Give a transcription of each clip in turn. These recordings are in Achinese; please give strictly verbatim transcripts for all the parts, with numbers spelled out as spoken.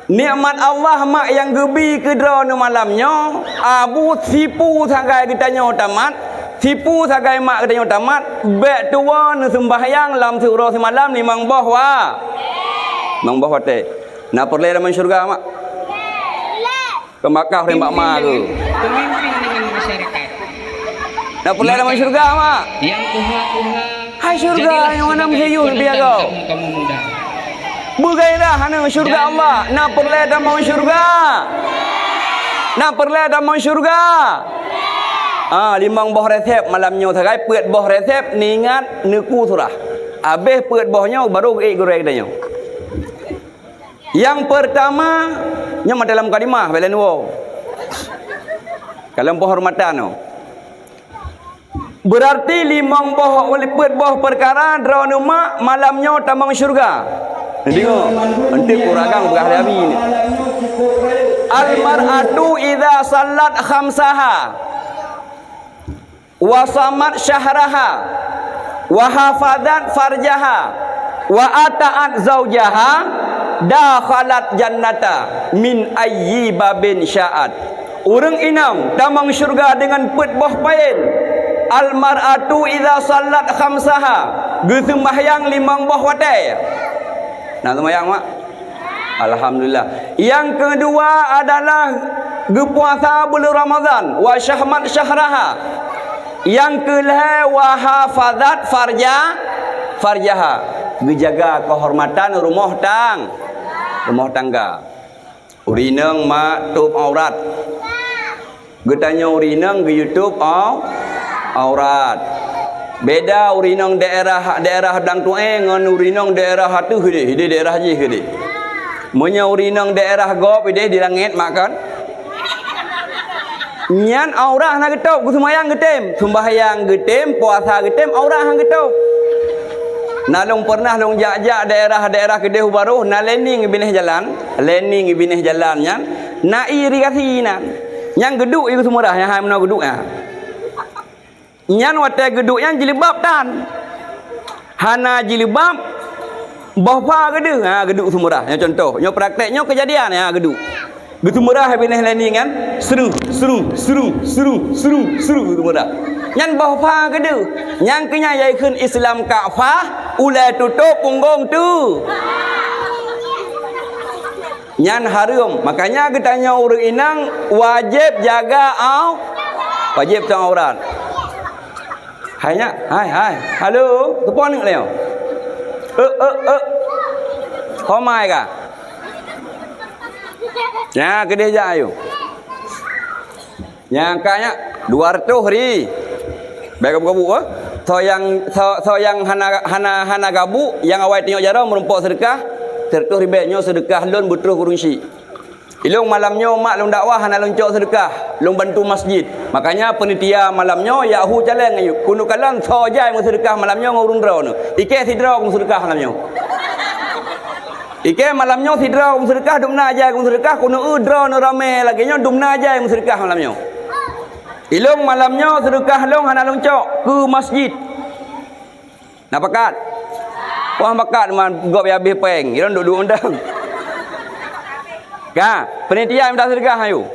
Nikmat Allah mak nyang geubi keu droeneuh malam nyoe, abu sipu sagai geutanyoe tamat, sipu sagai mak geutanyoe tamat, bék tuwoe neuseumbahyang lam siuroe simalam limong boh wa-, limong boh watée. Na peureulée tamong syeuruga mak? Keu Makkah ureuëng bak ma keu. Pemimpin dengan masyarakat. Na peureulée tamong syeuruga mak? Yang tuha-tuha. Hai syeuruga nyang hana meuseuyuh neubi agoe. Beugairah hana syeuruga Allah. Na peureulée tamong syeuruga? Na peureulée tamong syeuruga? Ah, limong boh resep malam nyoe sagai, peuet boh resep, neuingat, neuku surah. Abéh peuet boh nyoe baru geuék gurée geutanyoe. Nyang peurtama, nyoe meudalam mukadimah, bela nuwoe. Dalam penghormatan nyoe. Beurarti limong boh, peuet boh peukara droeneuh mak malam nyoe tamong syeuruga. Deungoe, eunteuk ureuëng agam peugah lé Abi ni. Al-mar'atu idza sallat khamsaha, wa shamat syahraha, wa hafazat farjaha, wa ata'at zaujaha, dakhalat jannata min ayyi babin sya'at. Ureuëng inong tamong syeuruga deungon peuet boh paén. Al-mar'atu idza sallat khamsaha, geuseumbahyang limong boh watée. Na seumbahyang mak? Alhamdulillah. Nyang keudua adalah geupuasa buleuen Ramadhan, wa shamat syahraha. Nyang keulhée, wa hafazat farja, farjaha, geujaga keuhormatan rumoh tang-, rumoh tangga. Ureuëng inong mak tôb aurat. Geutanyoe ureuëng inong geuyue tôb au-, aurat. Beda ureuëng inong daerah, daerah Blang Tueng ngon ureuëng inong daerah ateueh deh, deh daerah jih deh. Meunyoe ureuëng inong daerah gob deh di langét mak kan. Nyan aurat hana geutôb, geuseumbahyang geutem, seumbahyang geutem, puasa geutem, aurat hana geutôb. Na lôn pernah lôn jak-jak daerah-daerah keudeh u barôh, na lé ning binéh jalan, lé ning binéh jalan nyan, na irigasi nan. Nyang geuduek ié geuseumurah, nyang hai meunoe geuduek nyan. Nyan watée geuduek nyan jilbab tan. Hana jilbab, boh pha geudeuh, ha, geuduek seumurah. Nyoe contoh, nyoe praktek, nyoe keujadian, ha, geuduek. Geuseumurah binéh lé ning nyan, seru, seru, seru, seru, seru, seru geuseumurah. Nyan boh pha geudeuh. Nyang keu nyan jai kheun Islam kafah, ulée tutôb punggong tu. Nyan hareuem. Makanya geutanyoe ureuëng inong wajéb jaga au-, wajéb tang aurat. Hai nyak, hai, hai. Halo, keupeue aneuk lé nyoe? Euk, euk, euk. Ho mai ka? Nyan keudeh jak ayue. Nyang ka nyak dua reutôh ri. Bék gabuk-gabuk, eh. Soe nyang, soe, soe nyang hana, hana, hana gabuk, nyang awai teungoh jaroe meurumpok seudeukah, seureutôh ribée nyoe seudeukah lôn beutroh ureuëng syik. Ilôn malam nyoe mak lôn dakwah hana lôn cok seudeukah, lôn bantu masjid. Makanya panitia malam nyoe jak hu caleng ayue. Keuneuk kalon soe jai meuseudeukah malam nyoe ngon ureuëng droeneuh. Ikée sidroe meuseudeukah malam nyoe. Ikée malam nyoe sidroe meuseudeukah, dumna jai meuseudeukah, keuneuk eu droeneuh ramé lagée nyoe dumna jai meuseudeukah malam nyoe. Ilôn malam nyoe seudeukah lôn hana lôn cok keu masjid. Na pakat? Wah pakat man gob ya habéh péng, ilôn duek-duek undang. Ka, panitia minta seudeukah ayue.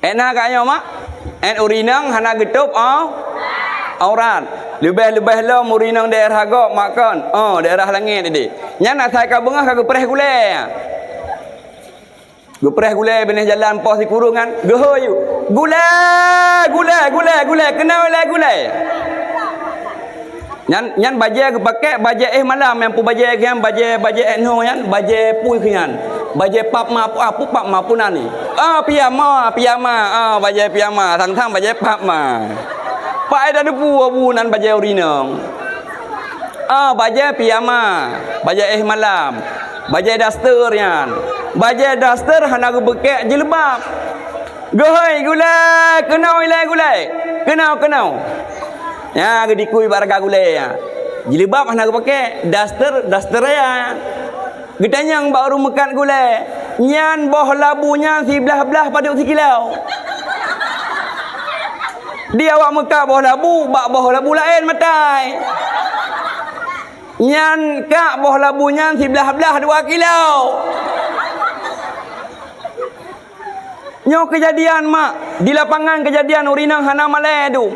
Ék na gata nyoe mak? Ék ureuëng inong hana geutôb au-, aurat. Leubeh-leubeh lom ureuëng inong daerah gob mak kon. Oh, daerah langét deh. Nyan asai ka beungoh ka geupreh gulée. Geupreh gulée binéh jalan poh sikureueng nyan. Geuhôi, "Gulée, gulée, gulée, gulée, keunoe ilée gulée." Nyan, nyan bajée geupakék, bajée éh malam nyang peubajée keu nyan, bajée, bajée éh nyoe nyan, bajée pui keu nyan. Bajée pap ma, pu-, ah, pu pap ma, pu nan ni. Ah, piyama, piyama, ah, bajée piyama, sang-sang bajée pap ma. Pak ai tadepu abu nan bajée ureuëng inong. Ah, bajée piyama, bajée éh malam, bajée daster nyan. Bajée daster hana geupakék jilbab. Geuhôi gulée, keunoe ilée gulée. Keunoe, keunoe. Nyan geudikui bak reuga gulée nyan. Jilbab hana geupakék, daster, daster ya. Geutanyong bak ureuëng meukat gulée, "Nyan boh labu nyan siblah-blah padub sikilo?" Di awak meukat boh labu, bak boh labu laén matai. Nyan kak boh labu nyan siblah-blah dua kilo. Nyoe keujadian, mak, di lapangan keujadian ureueng inong hana malèe dum.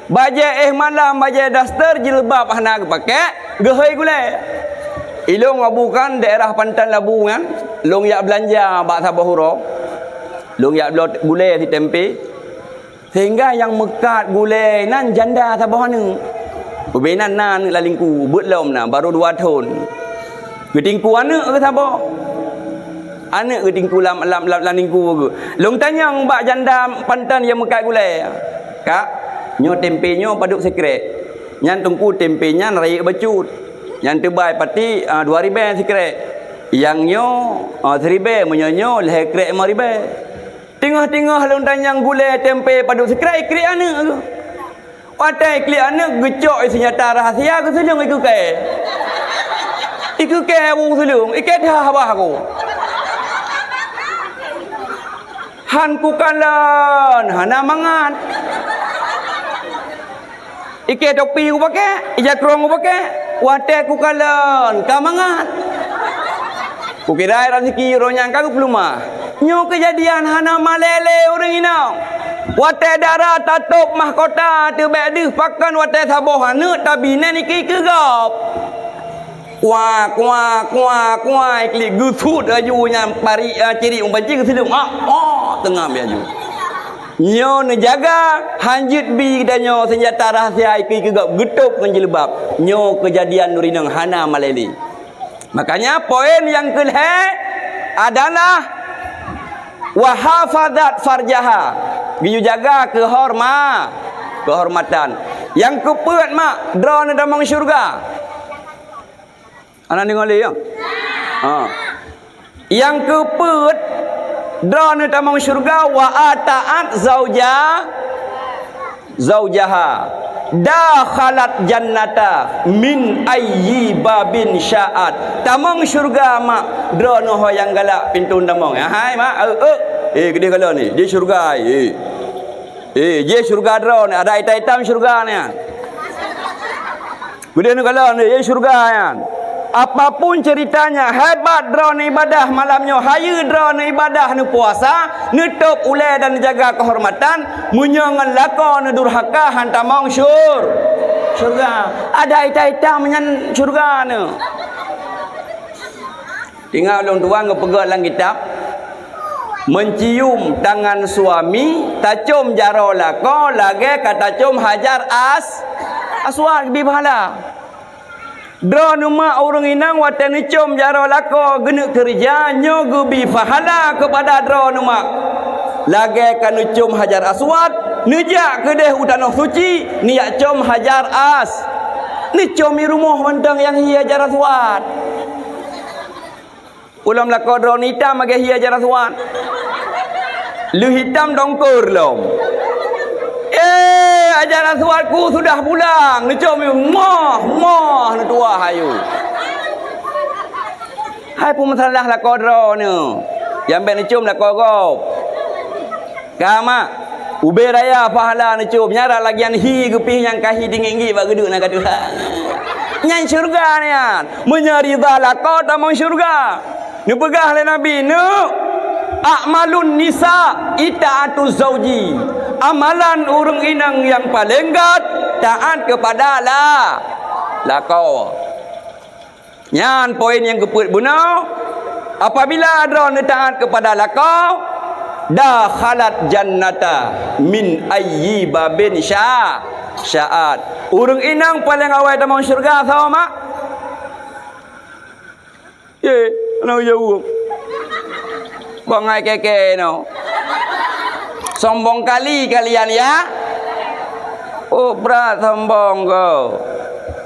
Bajèe éh malam, bajèe daster, jilbab hana geupaké, geuhôi gulèe. Ilôn Abu kan daerah Panton Labu nyan, lôn jak beulanja bak saboh uroe. Lôn jak bloe gulèe sitempé. Sehingga nyang meukat gulèe nan janda saboh aneuk. Ubé nan na aneuk lalingku, beuet lom na, baru dua thon. Geutingku aneuk geuh saboh. Aneuk geutingku lam, lam, lam, lalingku geuh. Lôn tanyong bak janda Panton nyang meukat gulèe, "Kak, nyoe tempe nyoe padub sikrek?" Nyan teungku tempe nyan rayeuk bacut. Nyan teubai pati, ah, dua ribèe sikrek. Nyang nyoe, ah, siribèe, meunyoe nyoe lhèe krek limong ribèe. Teungoh-teungoh lôn tanyong gulèe tempe padub sikrek, iklik aneuk geuh. Watèe iklik aneuk geucok senjata rahasia geuseuleueng ikeue kèe. Ikeue kèe Abu seuleueng, ikèe that bah aku. Han kukalon, hana mangat. Ikèe topi kupaké, ija krong kupaké, watèe kukalon ka mangat. Kukira raseuki uroe nyan ka geupeuleumah. Nyoe keujadian hana malèe lé ureueng inong. Watèe dara tatôb mahkota teubèk deuh pakon watèe saboh aneuk tabi nèn ikeue-ikeue gob. Kuah, kuah, kuah, kuah, iklik geusuet laju nyan parit, ah, cirik umpang cit geuseuleueng. Ah, oh, teungoh laju. Nyoe neujaga, hanjeuet bi geutanyoe senjata rahasia ikeue-ikeue gob geutôb ngon jilbab. Nyoe keujadian ureueng inong hana malèe lé. Makanya poin nyang keulhèe adalah wa hafazat farjaha. Geuyue jaga keuhorma-, keuhormatan. Nyang keupeuet mak, droeneuh tamong syeuruga. Hana deungoe lé, ya? Ha. Nyang keupeuet, droeneuh tamong syeuruga, wa ata'at zauja, zaujaha. Dakhalat jannata min ayyi babin sya'at. Tamong syeuruga mak, droeneuh ho nyang galak pintoe tamong. Hai mak, eu, eu. Eh, keudéh kalon ni, di syeuruga, eh. Eh, jih syeuruga droeneuh, ada itam-itam syeuruga nyan. Keudéh neukalon lé, eh, syeuruga nyan. Apapun ceritanya, hebat droeneuh ibadah malam nyoe, hayeue droeneuh ibadah, neupuasa, neutôb ulèe dan neujaga keuhormatan, meunyoe ngon lakoe neudurhaka han tamong syur-, syeuruga. Ada itam-itam nyan syeuruga neuh. Ingat ulôn tuan geupeugah lam kitab, "Mencium tangan suami, tacôm jaroe lakoe lagèe ka tacôm hajar as-, aswad," geubi pahala. Droeneuh mak ureueng inong watèe neucôm jaroe lakoe geuneuk keureuja, nyoe geubi pahala keupada droeneuh mak. Lagèe ka neucôm hajar aswad, neujak keudéh u tanoh suci, neujak côm hajar as-, neucôm i rumoh mantong nyang hi hajar aswad. Ulôn lakoe droeneuh itam lagèe hi hajar aswad. Lheueh itam dongkor lom. Eh, hajar aswad ku sudah pulang. Neucôm, moh, moh, neutuah ayu. Hai peue masalah lakoe droeneuh. Nyang bèk neucôm lakoe gob. Ka mak, ubé raya pahala neucôm, nyan rot lagèe nyan hi geupih nyang ka hi teungiek-ngiek bak geuduek na ka Tuhan. Nyan syeuruga nyan, meunyoe ridha lakoe tamong syeuruga. Neupeugah lé Nabi, "Neuk, a'malun nisa ita'atuz zauji." Amalan ureueng inong nyang paleng gèt taat keupada la-, lakoe. Nyan poin nyang keupeuet bunoe, apabila droeneuh taat keupada lakoe, dakhalat jannata min ayyi babin sya-, sya'at. Ureueng inong paleng awai tamong syeuruga soe mak? Ye, hana jaweueb. Bangai kèe-kèe nyoe. Sombong kali kalian ya. Oh, brat sombong ko.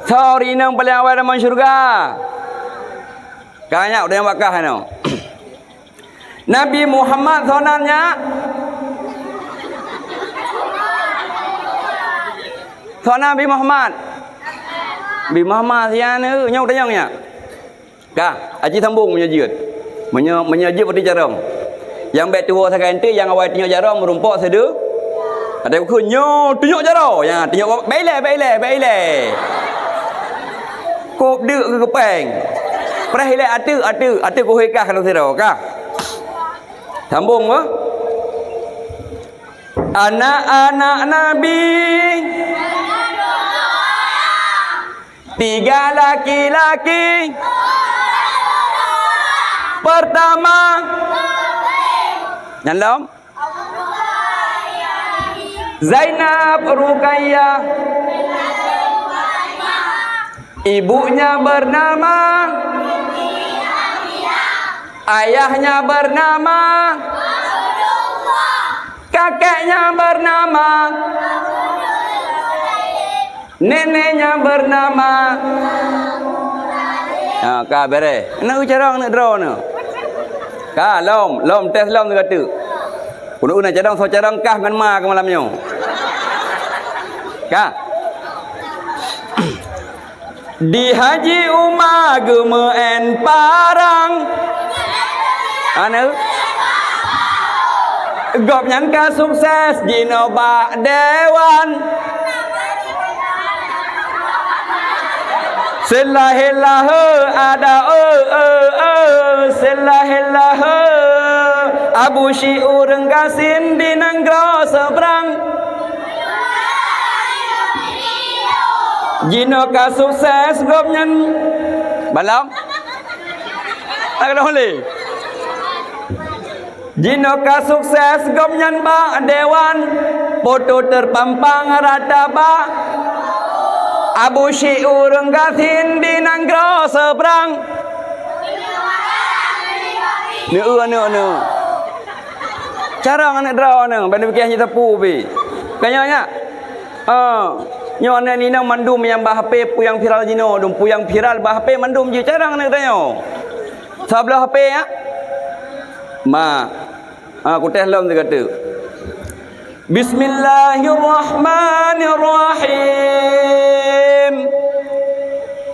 Soe ureueng inong paleng awai tamong syeuruga? Ka nyak, udah nyang bakah nyoe. Nabi Muhammad soe nan nyak? Soe nan Nabi Muhammad? Nabi Muhammad sian, eh, nyoe tanyong nyak. Ka, aci sambong meunyoe jeuet. Meunyoe, meunyoe jeuet peuti carông. Nyang bèk tuwoe sagai eunteuk, nyang awai tunyok jaroe meurumpok seudeu-, ada kukheun nyoe tunyok jaroe. Ya, tunyok bèk ilèe, bèk ilèe, bèk ilèe. Kôb deuk keu keupèng. Preh ilèe ateueh, ateueh, ateueh kuhôi kah keunoe sidroe, kah. Sambong, bah. Anak-anak Nabi, tiga laki-laki. Pertama, nyan lom. Zainab, Ruqayyah. Ibunya bernama, ayahnya bernama, kakeknya bernama, neneknya bernama. Ha, ka bereh. Aneuk carông, aneuk droeneuh. Ka, lom, lom, tes lom sigoe teuk. Keuneuk na carông, soe carông kah ngon ma keu malam nyoe. Ka. Di Haji Uma geumeu'en parang. Aneuk. Gobnyan ka sukses jinoe bak dewan. Seulahé-lahé ada, eu, eu, eu, seulahé-lahé Abu Syi'ur Gasin di nanggroe seberang. Jinoe ka sukses gobnyan. Balom? Tak kena boleh. Jinoe ka sukses gobnyan bak dewan, foto terpampang rata bak Abu Syi'ur Gasin di nanggroe seberang. Neu, neu, neu. Carông aneuk droeneuh, ban piké hana teupeu pih. Ka nyoe nyak. Ah, nyoe aneuk inong mandum nyang bak H P peue nyang viral jinoe, dum peue nyang viral bak H P mandum jeuet carông aneuk tanyoe. Sabloe H P nyak. Ma. Ah, kutéh lom sigoe teuk. Bismillahirrahmanirrahim.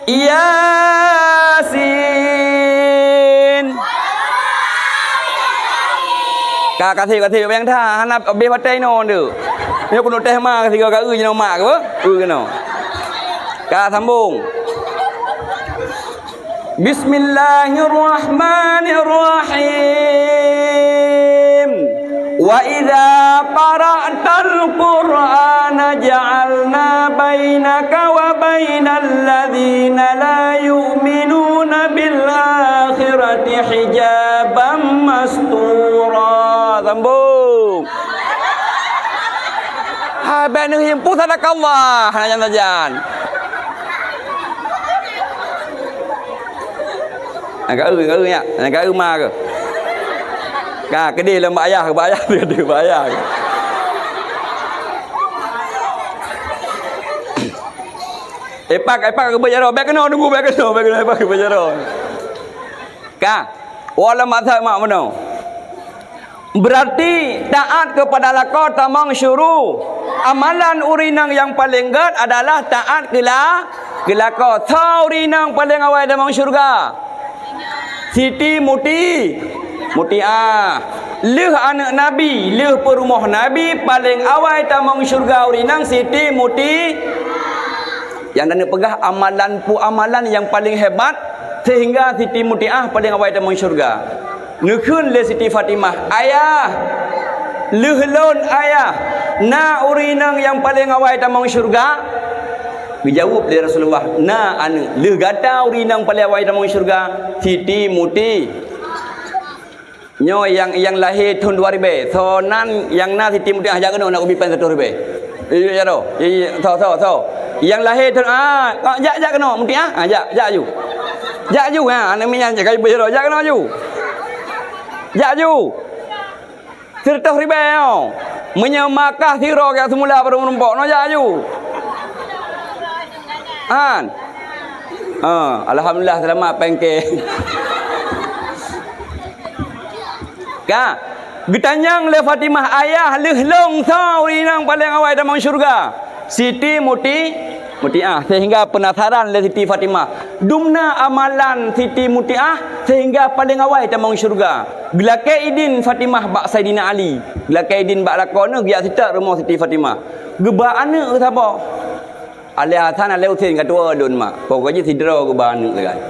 Yasin. Ka, ka seb, ka seb, nyang that, hana habéh batèe inoe tu. Nyoe keuneuk teh ma, sigoe ka eu jinoe mak ke, eu keunoe. Ka sambong. Bismillahirrahmanirrahim. Wa idza qara'tal Qur'ana ja'alna bainaka wa bainal ladzina la yu'minuna bil akhirati hijaban mastura. Sambung. Hai, bèk neuhimpu sadaqallah. Hana jan-jan. Nyang ka eu, nyang ka eu nyak. Nyang ka eu ma keuh. Ka, keudeh lom bak ayah, bak ayah, keudeh bak ayah. Epak, epak keubeut jaroe. Bèk keunoe, tunggu, bèk keunoe, bèk keunoe, epak keubeut jaroe. Ka. Wallah masa mak meunoe. Berarti taat kepada lakoe tamong syuru. Amalan ureueng inong nyang paleng gèt adalah taat keu la-, keu lakoe. Soe ureueng inong paleng awai tamong syeuruga? Siti Muti, Mutiah. Lheueh aneuk Nabi, lheueh peurumoh Nabi, paleng awai tamong syeuruga ureueng inong Siti Muti. Nyang na neupeugah amalan peue amalan nyang paleng hebat sehingga Siti Mutiah paleng awai tamong syeuruga. Neukheun lé Siti Fatimah, "Ayah, lheueh lôn, Ayah, na ureueng inong nyang paleng awai tamong syeuruga?" Geujaweueb lé Rasulullah, "Na, aneuk. Lheueh gata ureueng inong paleng awai tamong syeuruga, Siti Muti." Nyoe nyang, nyang lahé thôn dua ribèe. Soe nan nyang na Siti Mutiah, jak keunoe, na kubi péng sireutoh ribèe. Iya, iya, roh. Iya, iya, soe, soe, soe. Nyang lahé thôn, ah, ah, jak, jak keunoe, Mutiah. Ah, jak, jak aju. Jak aju, ha, aneuk miet nyan jak, jak keunoe aju. Jak aju. Sireutoh ribèe nyoe. Meunyoe makah sidroe keu seumula baru meurumpok, nyoe jak aju. Han. Ah, alhamdulillah seulamat péng kèe. Ka, geutanyong lé Fatimah, "Ayah, lheueh lôn soe ureueng inong paleng awai tamong syeuruga?" Siti Muti, Mutiah, sehingga penasaran lé Siti Fatimah. Dumna amalan Siti Mutiah sehingga paleng awai tamong syeuruga. Geulakèe idin Fatimah bak Saidina Ali. Geulakèe idin bak lakoe neuh geujak seutôt rumoh Siti Fatimah. Geuba aneuk saboh. Alèh Hasan, alèh Husein ka tuwoe lôn mak. Pokok jih sidroe geuba aneuk sagai.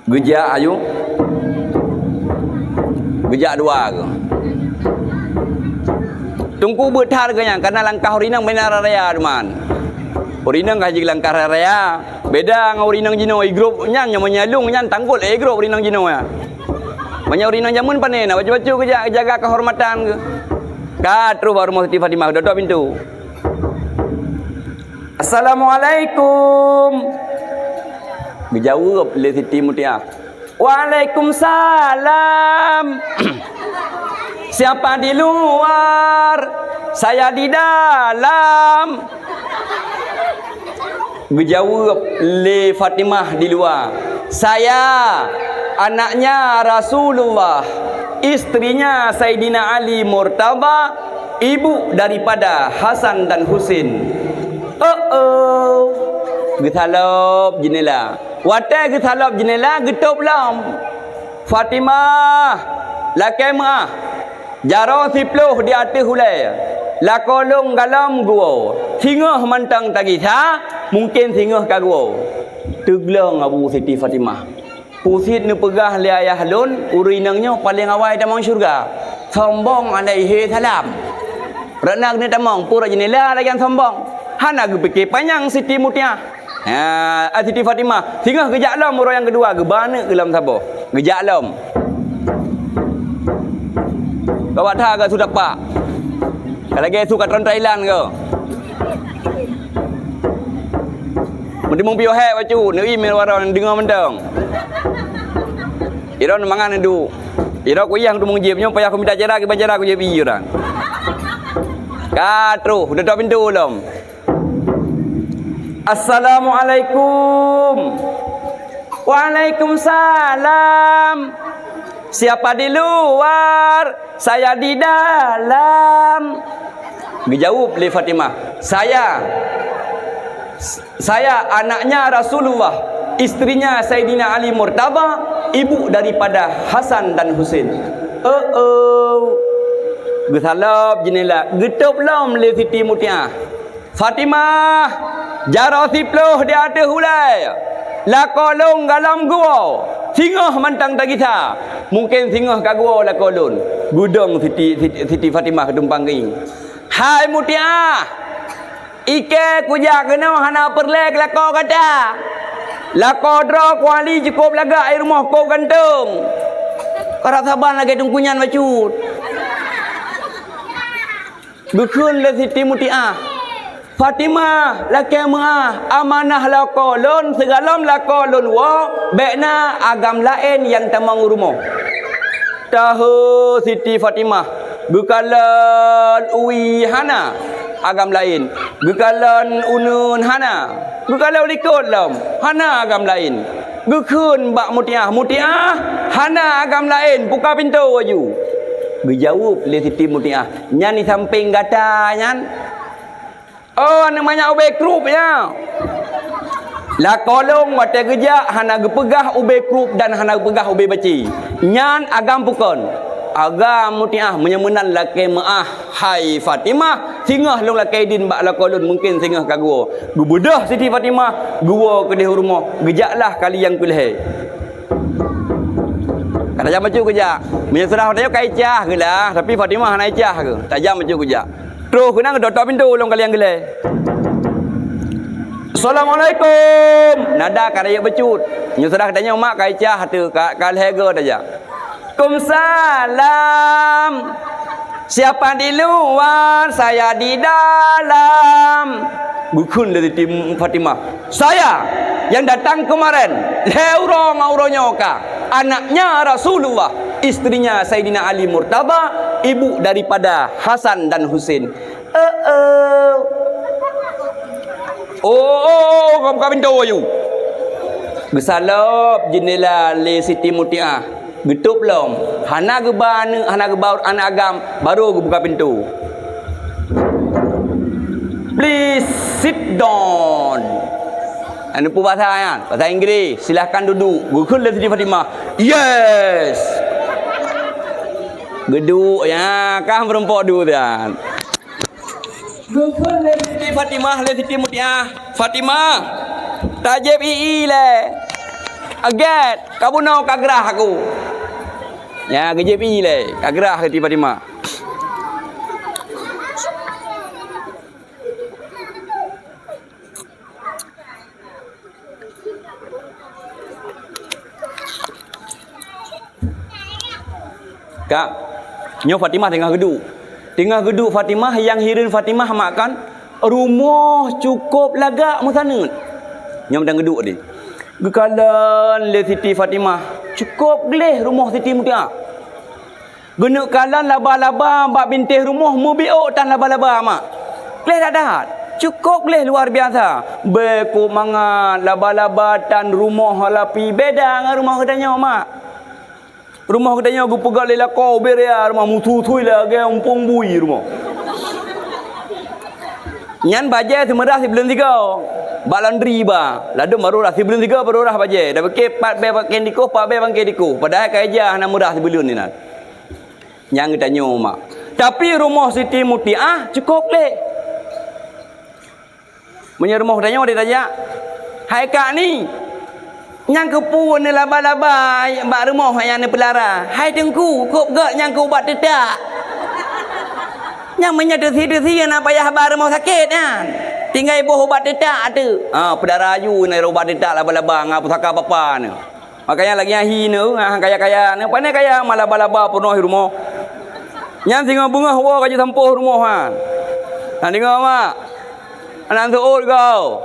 Geujak aju. Geujak dua keuh. Teungku beuet that geuh nyan, karena langkah ureueng inong beda raya teuma. Ureueng inong ka jilangkah raya, beda ngon ureueng inong jinoe, i grup nyan nyang meunyo lôn nyan tanggôt lé i grup ureueng inong jinoe nyan. Meunyo ureueng inong jameun pane na bacut-bacut geujak, jaga keuhormatan geuh. Ka troh bak rumoh Siti Fatimah, dok-dok pintoe. "Assalamualaikum." Geujaweueb lé Siti Mutiah, "Waalaikumsalam." "Siapa di luar? Saya di dalam." Geujaweueb lé Fatimah di luwa, "Saya, anaknya Rasulullah, istrinya Saidina Ali Murtadha, ibu daripada Hasan dan Husin." "Oh, oh." Geusalop jeunela. Watée geusalop jeunela, geutôb lom. "Fatimah, lakée meuáh. Jaroe siploh di ateueh ulée. Lakoe lôn galom geuwoe. Singoh mantong tagisa, mungken singoh ka geuwoe." Teuglong Abu Siti Fatimah. "Peue cit neupeugah lé ayah lôn, ureueng inong nyoe paleng awai tamong syeuruga? Sombong alaihi salam. Rot na keuneuk tamong, peue rot jeunela lagée nyan sombong." Hana geupike panyang Siti Mutiah. Ha, Siti Fatimah, singoh geujak lom uroe nyang keudua, geuba aneuk geuh lom saboh. Geujak lom. Ka bak that geuh su tapak. Ka lagée su ka tron Thailand geuh. Meutimong piôh hék bacut, neuié meuwaroe deungoe mantong. Droeneuh mangat neuduek. Droeneuh kuyang teumong jieb nyoe payah kumita cara, kiban cara kujieb ié droeneuh. Ka troh, dok-dok pintoe lom. "Assalamualaikum." "Waalaikumsalam." "Siapa di luar? Saya di dalam." Geujaweueb lé Fatimah, "Saya, saya anaknya Rasulullah, istrinya Saidina Ali Murtadha, ibu daripada Hasan dan Husin." "Oh, oh." Geusalop jeunela, geutôb lom lé Siti Mutiah. "Fatimah, jaroe siploh di ateueh ulée. Lakoe lôn galom geuwoe. Singoh mantong tagisa. Mungken singoh ka geuwoe lakoe lôn." Geudong Siti, Siti, Siti Fatimah keu tumpang geuieng. "Hai Mutiah, ikée kujak keunoe hana peureulée keu lakoe gata. Lakoe droe kuali cukôp lagak, i rumoh kôp gantong." Karab saban lagée teungku nyan bacut. Geukheun lé Siti Mutiah, "Fatimah, lakée meuáh, amanah lakoe lôn, sigohlom lakoe lôn woe, bék na agam laén nyang tamong u rumoh." Tahe Siti Fatimah, geukalon wie hana agam laén, geukalon uneuen hana, geukalon likot lom hana agam laén. Geukheun bak Mutiah, "Mutiah, hana agam laén, buka pintoe laju." Geujaweueb lé Siti Mutiah, "Nyan di sampéng gata nyan." "Oh, aneuk manyak ubé krup nyan. Lakoe lôn watée geujak hana geupeugah ubé krup dan hana geupeugah ubé bacé. Nyan agam peue kon?" "Agam Mutiah, meunyoe meunan lakée meuáh, hai Fatimah, singoh lôn lakée idin bak lakoe lôn, mungken singoh ka geuwoe." Geubeudôh Siti Fatimah, geuwoe keudeh u rumoh, geujaklah kali nyang keu lhée. Ka tajam bacut geujak. Meunyoe seurah tanyoe ka icah geulah, tapi Fatimah hana icah geuh. Tajam bacut geujak. Troh keunan geudok-dok pintoe lom kali nyang keu lhée. "Assalamualaikum." Nada ka rayeuk bacut. Meunyoe seurah tanyoe mak ka icah teuh, ka, ka lhée goe tajak. "Kumsalam. Siapa di luar, saya di dalam." Geukheun lé Siti Fatimah, "Saya yang datang kemarin, lhée uroe ngon uroe nyoe ka, anaknya Rasulullah, istrinya Saidina Ali Murtadha, ibu daripada Hasan dan Husin." "Oh, oh." "Oh, oh, oh, ka buka pintoe laju." Geusalop jeunela lé Siti Mutiah. Geutôb lom. Hana geuba aneuk, hana geuba aneuk agam, barô geubuka pintoe. "Please sit down." Aneuk peubasa nyan, basa Inggris, "Silahkan duduk." Geukheun lé Siti Fatimah, "Yes!" Geuduek, ya, kah meurumpok duek nyan. Geukheun lé Siti Fatimah, lé Siti Mutiah, "Fatimah, tajieb ie lé. Agét, ka bunoe ka grah aku." Nyan, geujieb ie lé, ka grah Siti Fatimah. Ka, nyoe Fatimah teungoh geuduek. Teungoh geuduek Fatimah, nyang hireuen Fatimah mak kan, rumoh cukôp lagak meusaneut. Nyoe mantong geuduek tadi. Geukalon lé Siti Fatimah, cukôp gleh rumoh Siti Mutiah. Geuneuk kalon laba-laba bak bintéh rumoh, meubiôk tan laba-laba mak. Gleh that-that. Cukôp gleh luar biasa. Bèk kôk mangat laba-laba tan rumoh lapie beda ngon rumoh geutanyoe mak. Rumoh geutanyoe geupeugöt lé lakoe ubé raya, rumoh meuthui-thui lagèe umpung bui rumoh. Nyan bajèe seumeurah sibuleuen sigoe. Bak laundry ba, ladôm barô rhah sibuleuen sigoe barô rhah bajèe. Tapike pat bèe pakèn dikoh, pat bèe pakèn dikoh. Padahai ka ija hana meurah sibuleuen inan. Nyang geutanyoe mak. Tapi rumoh Siti Mutiah cukôp gleh. Meunyoe rumoh geutanyoe ditajak, "Hai Kak Ni, nyan keupeue neulaba-laba bak rumoh nyang neupeulara? Hai Teungku, kôk göt nyan keu ubat teutak." Nyan meunyoe teusie-teusie na payah ba rumoh sakét nyan. Tinggai boh ubat teutak teuk. Ha, peulara aju na ubat teutak laba-laba ngon pusaka papa nyoe. Makanya lagèe nyan hi nyoe, ha, kaya-kaya nyoe. Pane kaya mak laba-laba peunoh rumoh. Nyan singoh beungoh woe ka jisampôh rumoh nyan. Na deungö mak? Aneuk seuôt goe.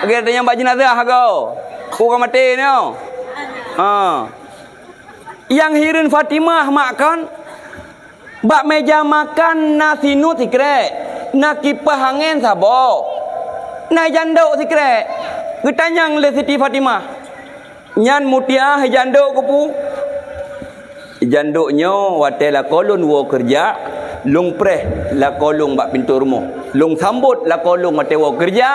Lagèe tanyong bak jeunazah goe. Peue ka maté nyoe? Ha. Nyang hireuen Fatimah mak kan, bak meuja makan na sinut sikrek, na kipah angén saboh, na jandok sikrek. Geutanyong lé Siti Fatimah, "Nyan Mutiah jandok keupeue?" "Jandok nyoe watèe lakoe lôn woe keureuja, lôn preh lakoe lôn bak pintoe rumoh. Lôn sambot lakoe lôn watèe woe keureuja,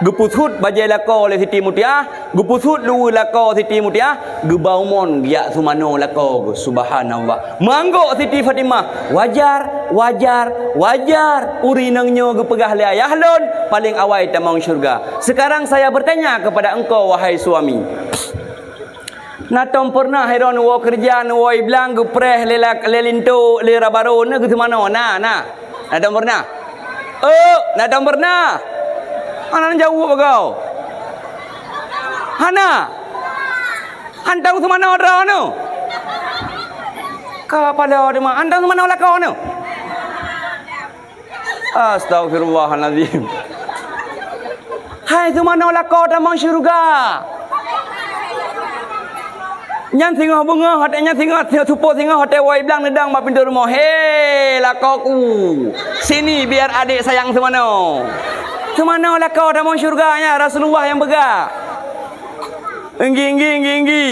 geupeusut bajèe lakoe lé Siti Mutiah, geupeusut luweue lakoe Siti Mutiah, geuba umon geujak seumanoe lakoe geuh." Subhanallah. Meuanggôk Siti Fatimah, "Wajar, wajar, wajar ureueng inong nyoe geupeugah lé ayah lôn, paleng awai tamong syeuruga. Sekarang saya bertanya kepada engkau, wahai suami." Na tom peureunah droeneuh woe keureuja, neuwoe i blang geupreh lé la-, lé linto, lé rabarô, na geuseumanoe? Na, na. Na tom peureunah? Euk, na tom peureunah? Hana neujaweueb bagoe. Hana. Hantom seumanoe droeneuh. Ka pala teuma, hantom seumanoe lakoe neuh. Astaghfirullahalazim. Hai seumanoe lakoe tamong syeuruga. Nyan singoh beungoh, watèe nyan singoh, seupôt singoh watèe woe i blang neudong bak pintoe rumoh. "He, lakoeku. Sini biar adik sayang seumanoe." Seumanoe lakoe tamong syeuruga nyan Rasulullah nyang peugah. Enggi, enggi, enggi, enggi.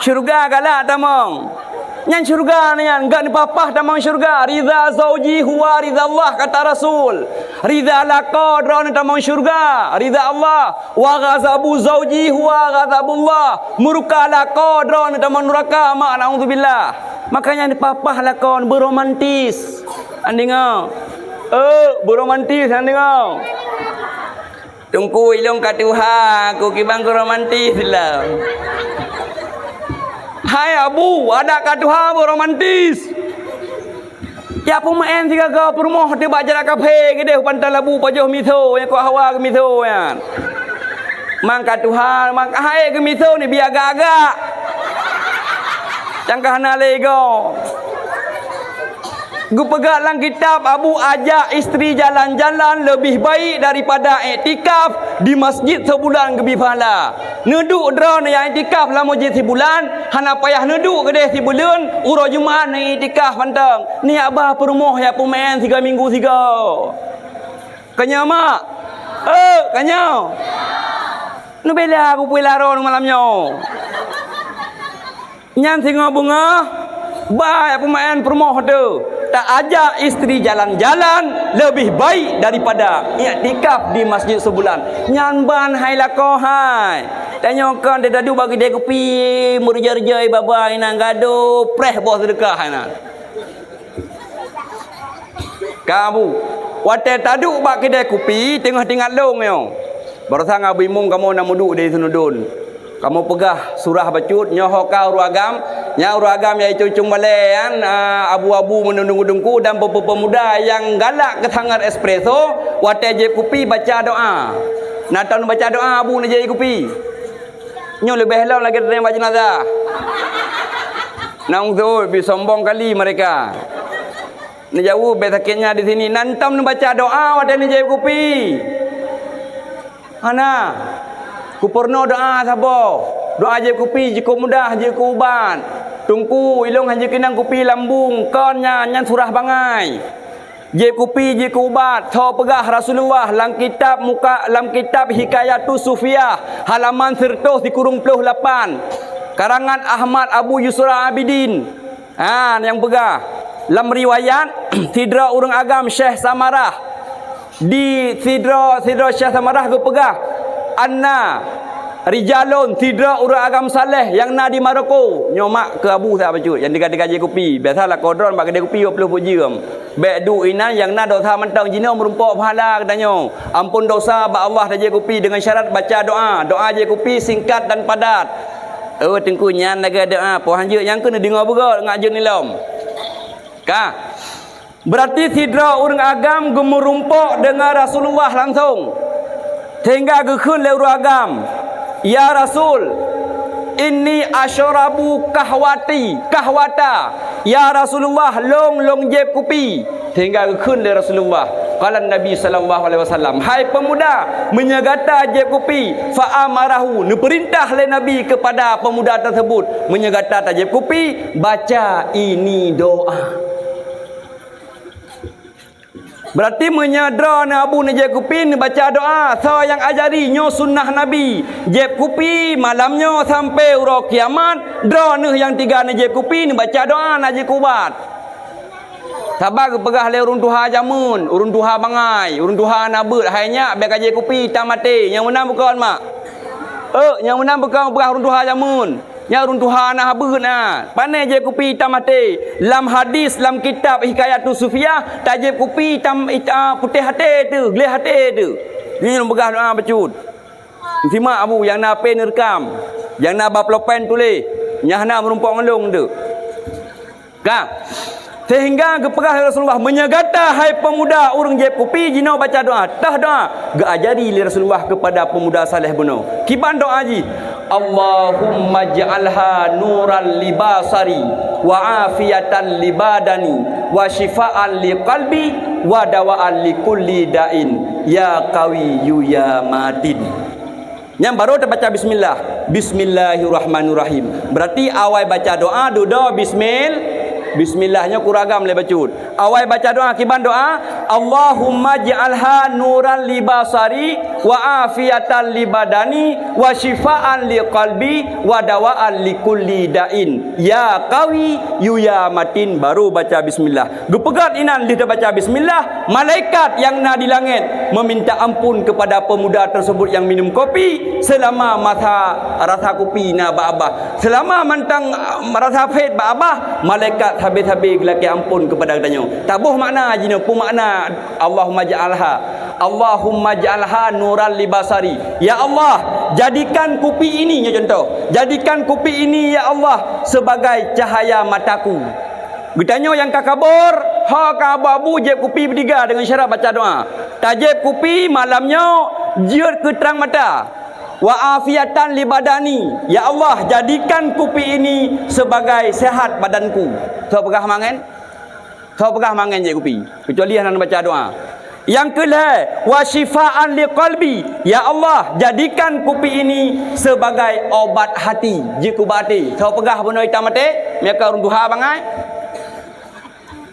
Syeuruga galak tamong. Nyan syeuruga nyan, gak neupapah tamong syeuruga. "Ridha zauji huwa ridha Allah," kata Rasul. Ridha lakoe droeneuh tamong syeuruga, ridha Allah. "Wa ghadabu zauji huwa ghadabullah." Murka lakoe droeneuh tamong nuraka, mak, naudzubillah. Makanya neupapah lakoe, beuromantis. Nyan deungö. Eh, beuromantis, nyan deungö. Teungku, ilôn ka tuha, ku kiban ku romantis lom. Hai Abu, adak ka tuha beuromantis. Ya peumeu'en sigaga peurumoh teuh bak jalan kaphé keudeh u Pantai Labu pajoh miso, nyang kok hawa keu miso nyan. Mang ka tuha, mang ka hai keu miso ni biar agak-agak. Nyang ka hana lé goe. Geupeugah lam kitab, Abu, ajak istri jalan-jalan leubeh baik daripada iktikaf di masjid sebulan geubri pahala. Neuduek droeneuh nyang iktikaf lam masjid sibulan, hana payah neuduek keudeh sibuleuen, uroe Jumat neuiktikaf mantong. Neujak ba peurumoh jak peumeu'en sigoe minggu sigoe. Ka nyoe, mak? Eh, ka nyoe? Neubela kupeue lara neuh malam nyoe. Nyan singoh beungoh, ba jak peumeu'en peurumoh teuh. Taajak istri jalan-jalan leubeh baik daripada iktikaf di masjid sebulan. Nyan ban hai lakoe hai. Tanyoe kon teuh taduek bak keudè kupi, meureuja-reuja ié baba inan gado, preh boh seudeukah inan. Ka Abu, watèe taduek bak keudè kupi teungoh teuingat lôn nyoe. Barosan Abu Imum kamoe na meuduek di Seunudon. Kamoe peugah surah bacut, nyoe ho ka ureueng agam, nyan ureueng agam nyang icung-cung balèe nyan, a, abu-abu meunudong deungku dan peumuda nyang galak keu sangat espresso, watèe jieb kupi baca doa. Na tom baca doa Abu neujép kupi. Nyoe leubeh lom lagèe teurimong bak jeunazah. Nang tu bi sombong kali mereka. Neujaweueb bèk sakét nyan di sini. Nan tom neubaca doa watèe neujép kupi. Hana. Kupeurunoe doa saboh. Doa jép kupi jeuet keu mudah, jeuet keu ubat. Teungku, ilôn hana jeuet keunan kupi lambung, kon nyan, nyan surah bangai. Jép kupi jeuet keu ubat. Soe peugah Rasulullah lam kitab muka, lam kitab Hikayatus Sufiah, halaman seratus sikureueng ploh lapan. Karangan Ahmad Abu Yusra Abidin. Ha, nyang peugah. Lam riwayat, sidroe ureueng agam Syekh Samarah. Di sidroe, sidroe Syekh Samarah geupeugah, "Anna rijalun, sidroe ureueng agam saleh nyang na di Maroko." Nyoe mak keu Abu sa bacut, nyang teuka-teuka jép kupi. Biasa lakoe droen bak keudè kupi dua ploh peuet jeuem. Bèk duek inan nyang na dosa mantong, jinoe meurumpok pahala geutanyoe. Ampôn dosa bak Allah tajép kupi deungon syarat baca doa. Doa jép kupi singkat dan padat. Oh, Teungku, nyan lagèe doa, po hanjeuet nyang keuneuk deungoe beugöt ngat jeuet nilom. Ka. Beurati sidroe ureueng agam geumeurumpok deungon Rasulullah langsong. Sehingga geukheun lé ureueng agam, "Ya Rasul, inni asyrabu kahwati, kahwata." "Ya Rasulullah, lôn, lôn jép kupi." Sehingga geukheun lé Rasulullah. Qala Nabi sallallahu alaihi wasallam, "Hai peumuda, meunyoe gata jép kupi," fa amarahu, neupeurintah lé Nabi keupada peumuda teuseubut, "Meunyoe gata tajép kupi, baca ini doa." Beurati meunyoe droeneuh Abu neujép kupi neubaca doa, soe nyang ajari, nyoe sunnah Nabi. Jép kupi malam nyoe sampoe uroe kiamat, droeneuh nyang tiga neujép kupi neubaca doa na jeuet keu ubat. Saba geupeugah lé ureueng tuha jameun, ureueng tuha bangai, ureueng tuha na beuet, hai nyak, bèk ka jép kupi, tam até. Nyang meunan bukon, mak? Ôk, nyang meunan bukon peugah ureueng tuha jameun. Nyan ureueng tuha na beuet na. Pané jép kupi itam até? Lam hadis, lam kitab Hikayatus Sufiah, tajép kupi itam, ita-, putéh até teuh, gleh até teuh. Nyoe lôn peugah doa bacut. Simak Abu, nyang na pé neureukam, nyang na bak pulpen tuléh, nyang hana meurumpok ngon lôn teuh. Ka. Sehingga geupeugah lé Rasulullah, "Meunyoe gata, hai peumuda, ureueng jép kupi, jinoe baca doa." Tah doa geuajari lé Rasulullah keupada peumuda saleh bunoe. Kiban doa jih, "Allahumma ij'alha nuran li basari, wa afiatan li badani, wa syifaan li qalbi, wa dawaan li kulli da'in, ya qawiyyu ya matin." Nyan barô tabaca bismillah. Bismillahirrahmanirrahim. Beurati awai baca doa dudoe bismil-, bismillah. Nyoe kureueng agam lé bacut. Awai baca doa, kiban doa, "Allahumma ij'alha nuran li basari, wa afiatan li badani, wa syifaan li qalbi, wa dawaan li kulli da'in. Ya qawiyyu ya matin." Barô baca bismillah. Geupeugöt inan lheueh tabaca bismillah, malaikat nyang na di langét meuminta ampôn keupada peumuda teuseubut nyang minum kopi seulama masa rasa kupi na bak babah. Seulama mantong, ah, rasa phet bak babah, malaikat sabe-sabe geulakée ampôn keupada geutanyoe. Taboh makna jinoe, peue makna Allahumma ja'alha. Allahumma ja'alha nuran li basari. Ya Allah, jadikan kupi ini, nyoe contoh. Jadikan kupi ini, ya Allah, sebagai cahaya mataku. Geutanyoe nyang ka kabor, ho ka abu-abu jieb kupi beutiga deungon syarat baca doa. Tajieb kupi malam nyoe jeuet keu trang mata. Wa afiatan li badani. Ya Allah, jadikan kupi ini sebagai sehat badanku. Soe peugah mangen? Soe peugah mangen jieb kupi? Keucuali hana baca doa. Nyang keu lhée, wa syifaan li qalbi. Ya Allah, jadikan kupi ini sebagai obat hati. Jeuet keu ubat até. Soe peugah bunoe itam até? Meunyoe ka ureuëng tuha bangai.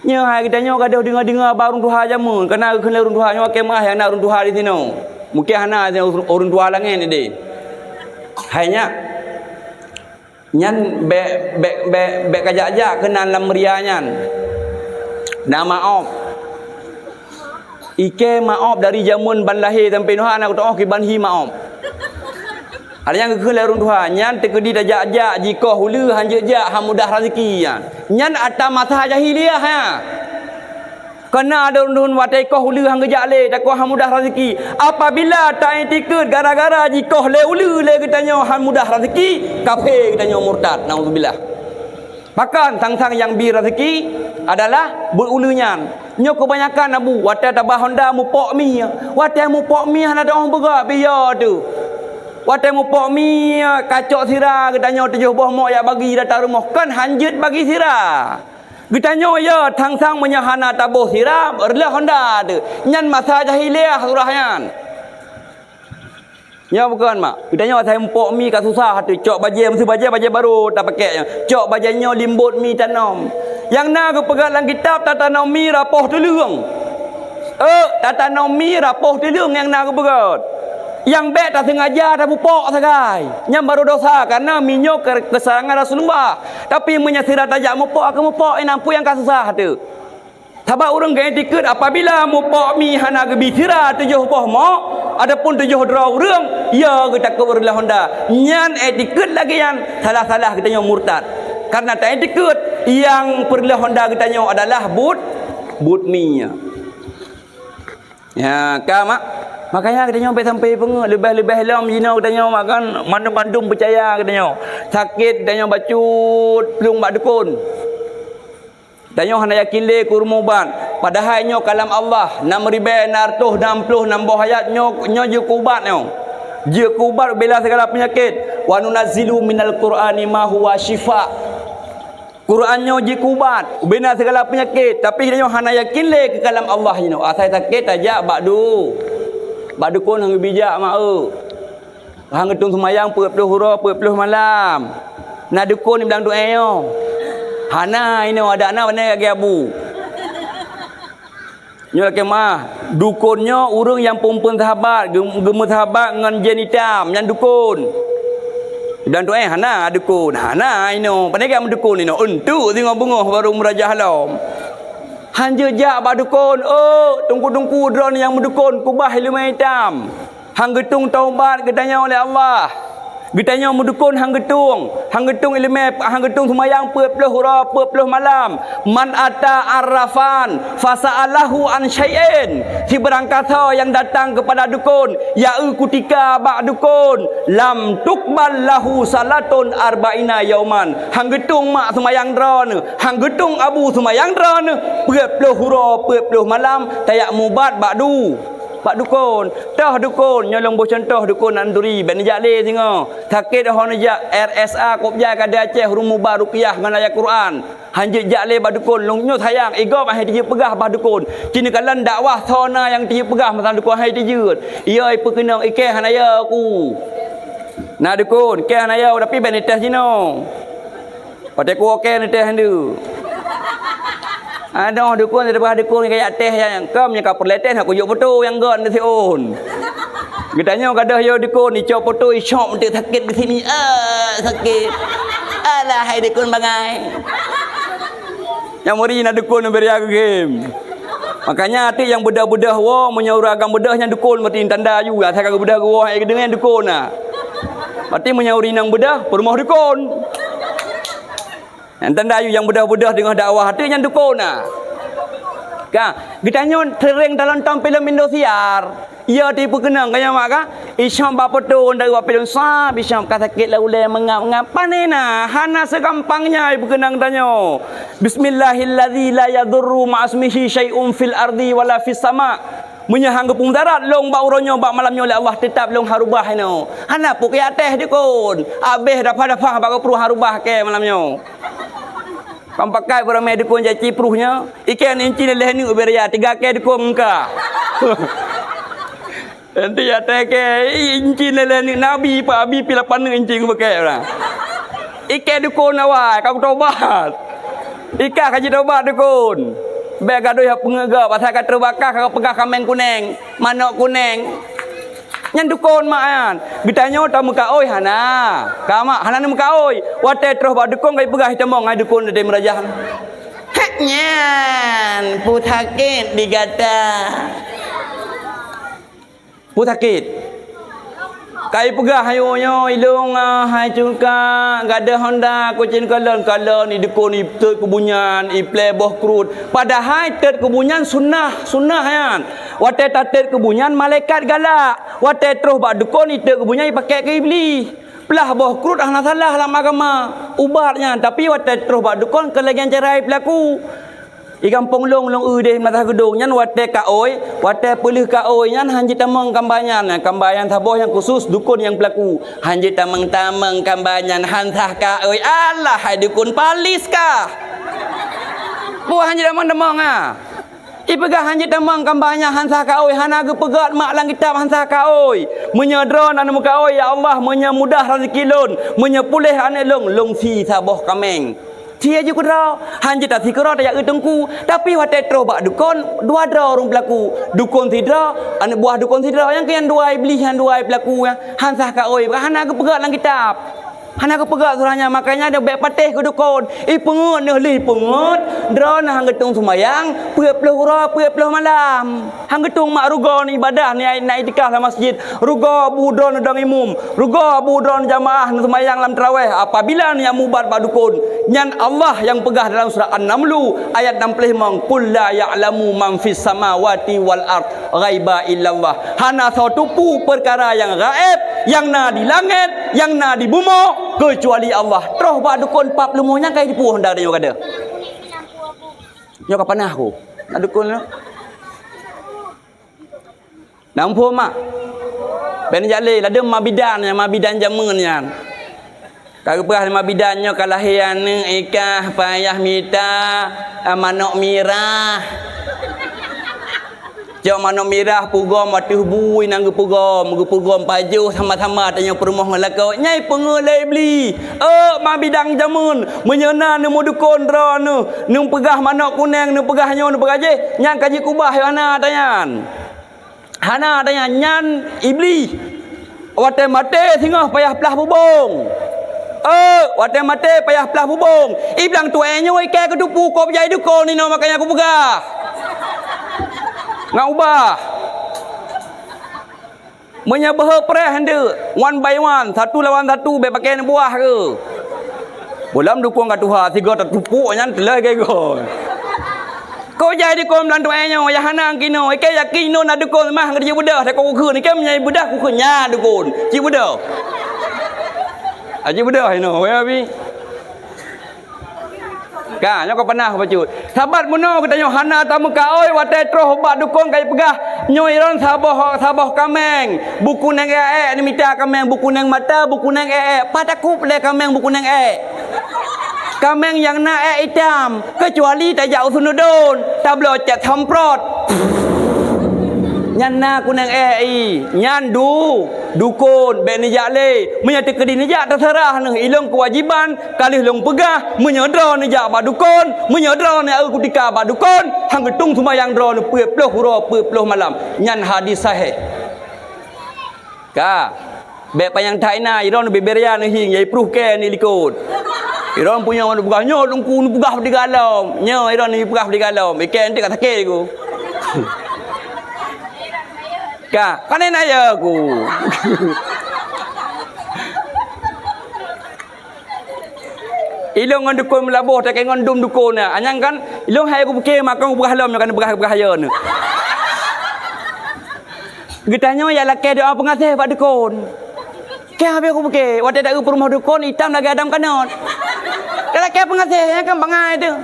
Nyoe hai geutanyoe gadôh deungoe-deungoe bak ureuëng tuha jameun, kana geukheun lé ureuëng tuha nyoe, keumaih hana ureuëng tuha di sinoe. Mungken hana ureuëng tuha langét deh. Hai nyak. Nyan bék, bék, bék, bék kajak-jak keunan lam meuria nyan. Na maob. Ikée maob dari jameun ban lahé sampoe nyoe hana kutoh kiban hi maob. Ada nyang geukheun lé ureuëng tuha, nyan teukeudi tajak-jak jikoh uleue han jeuet jak, han mudah raseuki nyan. Nyan atra masa jahiliah nyan. Kana ada ureuëng watée koh uleue han geujak lé, takoh han mudah raseuki. Apabila ta-itikeuet gara-gara jikoh lé uleue lé geutanyoe han mudah raseuki, kafé geutanyoe murtad. Naudzubillah. Pakon sang-sang nyang bi raseuki adalah beuet uleue nyan. Nyoe keubanyakan abu, watée tabah honda mupok mi. Watée mupok mi hana teuoh beugak biya teuh. Watée mupok mi, kacok sira geutanyoe tujoh boh mok jak bagi datang rumoh, kon hanjeuet bagi sira. Geutanyoe ya thangsang meunyoe hana taboh sira, reuloh honda teuh. Nyan masa jahiliah surah nyan. Nyoe bukan mak. Geutanyoe asai mupok mi ka susah teuh. Cok bajée, meuseu bajée, bajée barô tapakée nyoe. Cok bajée nyoe limbot mi tanom. Nyang na geupeugah lam kitab tatanom mi rapoh tuleueng. Eh, tatanom mi rapoh tuleueng nyang na geupeugah. Nyang bék taseungaja tapupok sagai. Nyan barô dosa karena mi nyoe ke-, keusarangan Rasulullah. Tapi meunyoe sira tajak mupok, akan mupok inong peue nyang ka susah teuh. Sabab ureuëng geuiktikeuet apabila mupok mi hana geubi sira tujoh boh mok ataupun tujoh droe ureuëng, ya geutakot reuloh honda. Nyan iktikeuet lagée nyan salah-salah geutanyoe murtad. Karena taiktikeuet nyang peureuloh honda geutanyoe adalah buet, buet mi. Ya, ka mak. Makanya geutanyoe bék sampai peungeuet, leubeh-leubeh lom jinoe geutanyoe makan mandum-mandum peucaya geutanyoe. Sakét geutanyoe bacut plueng bak dukon. Tanyoe hana yakin lé keu ureuëng mubat, padahai nyoe kalam Allah, nam ribée na reutôh nam ploh nam boh ayat nyoe, nyoe jeuet keu ubat nyoe. Jeuet keu ubat ubena sigala peunyakét. "Wa nunazzilu minal Qur'ani ma huwa syifa." Quran nyoe jeuet keu ubat ubena sigala peunyakét, tapi tanyoe hana yakin lé keu kalam Allah jinoe. Asai sakét tajak bak du-, bak dukon nyang bijak mak eu. Han geutueng seumayang peuet ploh uroe, peuet ploh malam. Na dukon di blang duek nyoe? Hana, inoe adak na bane lagée abu. Nyoe lakée meuah, dukon nyoe ureuëng nyang phon-phon sahabat, geu-, geumeusahabat ngon jén itam, nyan dukon. Di blang duek hana dukon, hana inoe. Pane gak meudukon inoe, eunteuk singoh beungoh barô meurajah lom. Han jeuet jak bak dukon, oh, teungku-teungku droeneuh nyang meudukon, kubah ileumé itam. Han geutueng taubat geutanyoe lé Allah. Geutanyoe meudukon han geutueng, han geutueng ileumé, han geutueng seumayang peuet ploh uroe, peuet ploh malam. "Man ata arrafan fasa'alahu an syai'in." Sibarang kasoe nyang datang keupada dukon, ya eu kutika bak dukon, "lam tuqbal lahu salatun arba'ina yauman." Han geutueng mak seumayang droeneuh, han geutueng abu seumayang droeneuh, peuet ploh uroe, peuet ploh malam, tajak mubat bak du-, Bak dukon, toh dukon, nyoe lôn boh cuntoh dukon nan turi, bék neujak lé singoh. Sakét ho neujak R S A kop jai ka di Aceh, rumoh ba ruqyah ngon ayat Quran. Han jeuet jak lé bak dukon, lôn nyoe sayang, i gob han teujeuet peugah bak dukon. Ci neukalon dakwah soe na nyang teujeuet peugah masa dukon han teujeuet. Iya ipeukeunong, ikée hana yo ku. Na dukon, ikée hana yo, tapi bék neutéh jinoe. Watée kuwoe kée neutéh ndu. Adoh dukon, teupeugah dukon kajak téh nyang kom nyang ka peureulée téh na kujok poto nyang gon siôn. Geutanyoe gadôh yo dukon, icok poto, icok meuteuk sakét di sini. Ah, sakét. Alah, hai dukon bangai. Nyang meuri na dukon beri aku game. Makanya até nyang beudah-beudah woe, meunyoe ureuëng agam beudah nyang dukon, berarti tanda aju, asai ka geubeudah geuwoe, hai geudeungoe dukon na. Berarti meunyoe ureuëng inong beudah, peurumoh dukon. Nyang tanda aju nyang beudah-beudah deungoe dakwah, até nyang dukon na. Ka, geutanyoe sering talonton filem Indosiar. Iya, teupeukeunong ka nyan mak ka? Isam bak poto dari wak pilon sab, isam ka sakét lam ulée meungab-ngab. Pane na, hana segampang nyan ipeukeunong tanyoe. Bismillahilladzi la yadurru ma'asmihi syai'un fil ardi wala fis sama. Meunyoe han geupeudarat lôn bak uroe nyoe, bak malam nyoe lé Allah, teutab lôn harubah inoe. Hana peue kajak téh dukon. Abéh dapah-dapah bak geupruh harubah kée malam nyoe. Kam pakai beureume dukon jak cipruh nyoe. Iken inci leleh neuk beri ya, tiga kée dukon engka. Nanti ya teke, inci leleh neuk nabi, pak abi pi lapan neuk inci ngebekek orang. Ike dukon awai, ka kutobat. Ika ka jitobat dukon. Bek gadoh ya peungeuga, pasal ka teubaka, ka peugah kameng kuneng, manok kuneng. Nyan dukon mak nyan. Geutanyoe tameukaôi hana. Ka mak hana neumeukaôi. Watée troh bak dukon ka ipeugah itamong ngai dukon deh meurajah. Hek nyan, peue sakét di gata. Peue sakét. Ka ipeugah ayo nyoe ilong ah, hai cungka, gadoh honda, kucing kalon, kalon, idukon, itot keubunyan, iplé boh krut. Padahai tot keubunyan sunnah, sunnah nyan. Watée tatot keubunyan malaikat galak. Watée troh bak dukon itot keubunyan ipakée keu iblih. Plah boh krut hana salah lam agama. Ubat nyan, tapi watée troh bak dukon keu lagée cara ipeulaku. Di gampông lôn, lôn eu deh Meunasah Geudong nyan watèe kaôi, watèe peuleueh kaôi nyan han jeuet tamong kamba nyan. Kamba nyan saboh nyang khusus dukon nyang peulaku. Han jeuet tamong-tamong kamba nyan han sah kaôi. Alah, hai dukon palis kah? Peue han jeuet tamong-tamong, ha? Ipeugah han jeuet tamong kamba nyan han sah kaôi, hana geupeugöt mak lam kitab han sah kaôi. Meunyoe droeneuh meukaôi, ya Allah, meunyoe mudah raseuki lôn, meunyoe puléh aneuk lôn, lôn sie saboh kaméng. Sie jih keudroe, han jeuet tasie keudroe tajak keu teungku. Tapi watèe troh bak dukon, dua droe ureueng peulaku. Dukon sidroe, aneuk buah dukon sidroe, nyang keu nyan dua iblih, nyan dua peulaku, nyan han sah kaôi, hana geupeugöt lam kitab. Hana geupeugöt surah nyan, makanya nyoe bèk patéh keu dukon. Ipeungeut neuh lé ipeungeut, droeneuh han geutueng seumayang, peuet ploh uroe, peuet ploh malam. Han geutueng mak rugoe neuh ibadah, neuh, neuh iktikaf lam masjid. Rugoe bu droeneuh dong imum. Rugoe bu droeneuh jamaah neuseumayang lam tarawèh apabila neuh mubat bak dukon. Nyan Allah nyang peugah dalam surah An-Namlu ayat enam puluh lima, "Qul la ya'lamu man fis samawati wal ard ghaiba illallah." Hana soe teupeu peukara nyang gaéb, nyang na di langét, nyang na di bumoe, keucuali Allah. Troh bak dukon pap leumo nyang ka jiteupeue hana tanyoe ka deuh. Nyoe ka panah ku. Na dukon nyoe. Na muphom mak? Bèk neujak lé, ladôm mak bidan nyan, mak bidan jameun nyan. Ka geupeugah lé mak bidan nyoe ka lahé aneuk ikah payah mita, ah, manok mirah. Cok manok mirah peugom ateueh bui nyan geupeugom, geupeugom pajoh sama-sama tanyoe peurumoh ngon lakoe. Nyan ipeungeut lé iblih. Euk mak bidan jameun, meunyoe na neumeudukon droeneuh, neupeugah manok kunèng, neupeugah nyoe, neupeugah jéh, nyan ka jikeubah yoh hana ata nyan. Hana ata nyan, nyan iblih. Watèe maté singoh payah plah bubông. Euk, watèe maté payah plah bubông. Iblang tuwai nyoe ikèe keuteupeu kôb jai dukon inoe makanya kupeugah. Ngon ubah. Meunyoe beuhe preh ndeuk, one by one, satu lawan satu, bèk pakèe neubuah keu. Bolam dukon ka tuha, sigoe tatupuk nyan teulah gègoe. Kôb jai dukon blang tuwai nyoe, nyang hana kinoe, ikèe yakin inoe na dukon mah geujak beudôh, takot kukheun, ikèe meunyoe beudôh kukheun nyan dukon, cit beudôh. Ah, cit beudôh inoe, wèh abi. Ka, nyoe ka panah bacut. Sabat bunoe geutanyoe hana tameukaôi watèe troh bak dukon ka jipeugah, nyoe droen saboh, saboh kaméng. Bukunèng èk-èk neumita kaméng, bukunèng mata, bukunèng èk-èk. Pat takot lé kaméng bukunèng èk. Kaméng nyang na èk itam, keucuali tajak u Sunudon, tabloe cèt samprot. Nyan na kunèng èk i, nyan du, dukon, bèk neujak lé. Meunyoe teukeudi neujak, teuseurah neuh, ilôn keuwajiban, ka lheueh lôn peugah, meunyoe droeneuh jak bak dukon, meunyoe droeneuh eu kutika bak dukon, han geutueng seumayang droeneuh peuet ploh uroe, peuet ploh malam. Nyan hadih sahih. Ka. Bèk panyang that inan, droeneuh bèk beuraya neuhieng, ya ipruh kèe neuh likot. Droeneuh punya mana peugah, nyoe teungku neupeugah bak tiga lom. Nyoe droeneuh neupeugah bak tiga lom. Ikèe nanti ka sakét ku. Ka, kan inan ya ku. Ilôn ngon dukon meulaboh, takèe ngon dum dukon na. Anyang kan, ilôn hai kupiké makong peugah lom, nyoe kan peugah, peugah yo neuh. Geutanyoe ya lakèe doa peungaséh bak dukon. Kèe habéh kupiké, watèe taeu peurumoh dukon, itam lagèe Adam kanot. Talakèe peungaséh, nyan kan bangai teuh.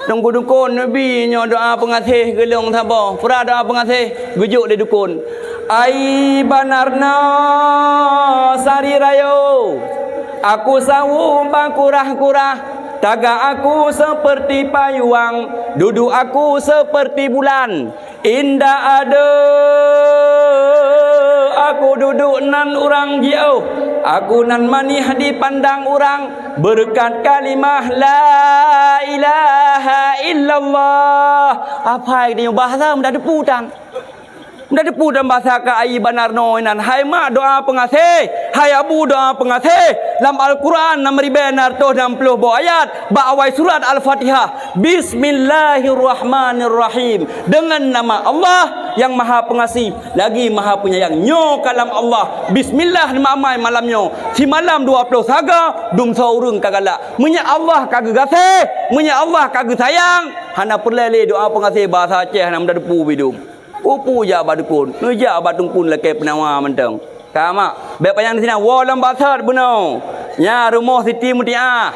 Teungku dukon neubi nyoe doa peungaséh geulong saboh. Peura doa peungaséh, geujok lé dukon. Ai banarno sari rayo, aku sawu bakurah-kurah, tagak aku seperti payuang, duduk aku seperti bulan. Indak adoe aku duduk nan urang jiôh, aku nan manih dipandang urang, beureukat kalimah la ilaha illallah. Aphai geutanyoe bahasa mudah teupeue tan. Mudah teupeue tan bahasa ka ai banarno inan. Hai mak doa peungaséh, hai abu doa peungaséh. Lam Al-Quran nam ribèe nam reutôh nam ploh boh ayat, bak awai surat Al-Fatihah. Bismillahirrahmanirrahim. Deungon nama Allah nyang Maha Peungasih lagi Maha Peunyayang. Nyoe kalam Allah. Bismillah neumamai malam nyoe. Simalam dua ploh saga, dumsoe ureueng ka galak. Meunyoe Allah ka geugaséh, meunyoe Allah ka geusayang, hana peureulèe lé doa peungaséh bahasa Aceh hana mudah teupeue bidum. Peue-peue jak bak dukon, neujak bak teungku lakèe peunawa mantong. Ka mak, bèk panyang disinan, woe lom bak sot bunoe. Nyan rumoh Siti Mutiah.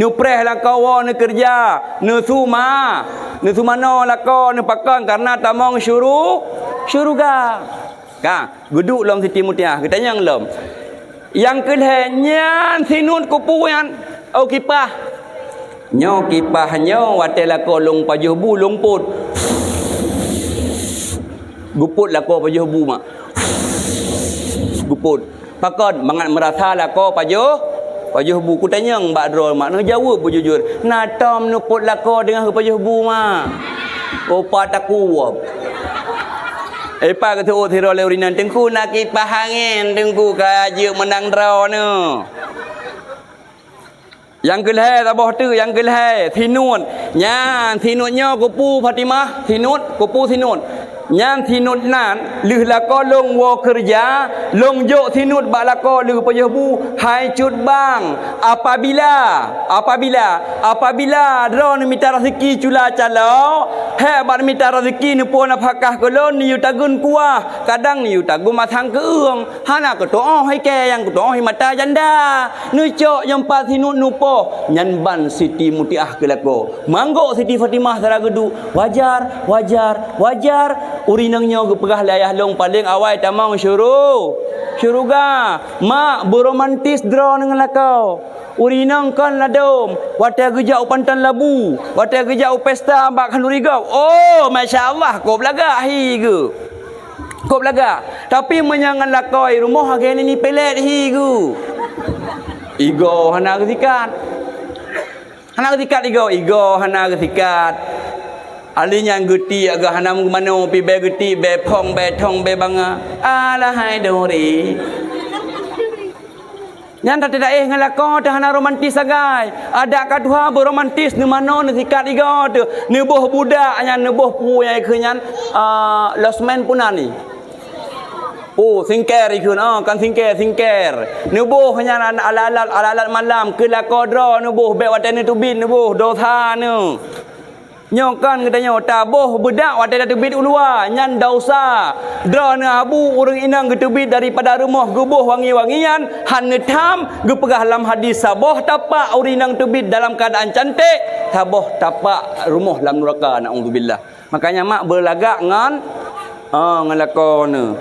Neupreh lakoe woe neukeureuja, neusuma, neusumanoe lakoe neupakon kareuna tamong syuru-, syeuruga. Ka, geuduek lom Siti Mutiah, geutanyong lom. Nyang keu lhèe nyan sinuet kupeue nyan, oh kipah. Nyoe kipah nyoe watèe lakoe lôn pajoh bu lôn pôt. Geupôt lakoe pajoh bu mak. Geupôt. Pakon mangat meurasa lakoe pajoh, pajoh bu. Kutanyong bak droe mak, neujaweueb beujujur. Na tom neupôt lakoe deungon geupajoh bu mak. Opa takuwab. Epa geuseuôt sidroe lé ureueng inong, "Teungku, na kipah angén Teungku ka jeuet meunang droeneuh." Nyang keu lhèe saboh teuk, nyang keu lhèe sinuet. Nyan sinuet nyoe kupeue Fatimah, sinuet, kupeue sinuet. Nyan sinuet nan lheueh lakoe lôn woe keureuja, lôn jok sinuet bak lakoe lheueh pajoh bu, hai cut bang. Apabila, apabila, apabila droeneuh mita raseuki cula calo, hék bak mita raseuki neupue nafakah keu lôn, neuyue tagun kuah, kadang neuyue tagun masang keu eueng. Hana keutu'oh ikèe nyang keutu'oh mata janda. Neucok nyang pat sinuet neupoh. Nyan ban Siti Mutiah keu lakoe. Manggok Siti Fatimah sira geuduek. Wajar, wajar, wajar. Ureueng inong nyoe geupeugah lé ayah lôn paleng awai tamong syuru-, syeuruga. Mak, beuromantis droeneuh ngon lakoe. Ureueng inong kon ladôm. Watèe geujak u panton labu. Watèe geujak u pesta bak khanduri gob. Oh, masya Allah, kôb lagak hi geuh. Kôb lagak. Tapi meunyoe ngon lakoe rumoh lagèe nini pelet hi geuh. Igoe hana geusikat. Hana geusikat igoe, igoe hana geusikat. Ahli nyan geutik agak hana meumanoe pi bèe geutik, bèe phong, bèe thong, bèe banga. Alahai duri. Nyan tateutaéh ngon lakoe teuh hana romantis sagai. Adak ka tuha beuromantis, neumanoe neusikat igoe teuh. Neuboh budak nyan, neuboh peue nyang ikheun nyan, ah, losmen puna ni. Oh, singker ikheun, ah, kan singker, singker. Neuboh nyan alat-alat, alat-alat malam keu lakoe droe neuboh, bèk watèe neuteubiet neuboh, dosa neuh. Nyoe kan geutanyoe taboh beudak watèe tateubiet u luwa, nyan dosa. Droeneuh abu ureueng inong geuteubiet daripada rumoh geuboh wangi-wangian, han neutham, geupeugah lam hadis saboh tapak ureueng inong teubiet dalam keuadaan canték, saboh tapak rumoh lam nuraka, naudzubillah. Makanya mak beulagak ngon, ah, ngon lakoe neuh.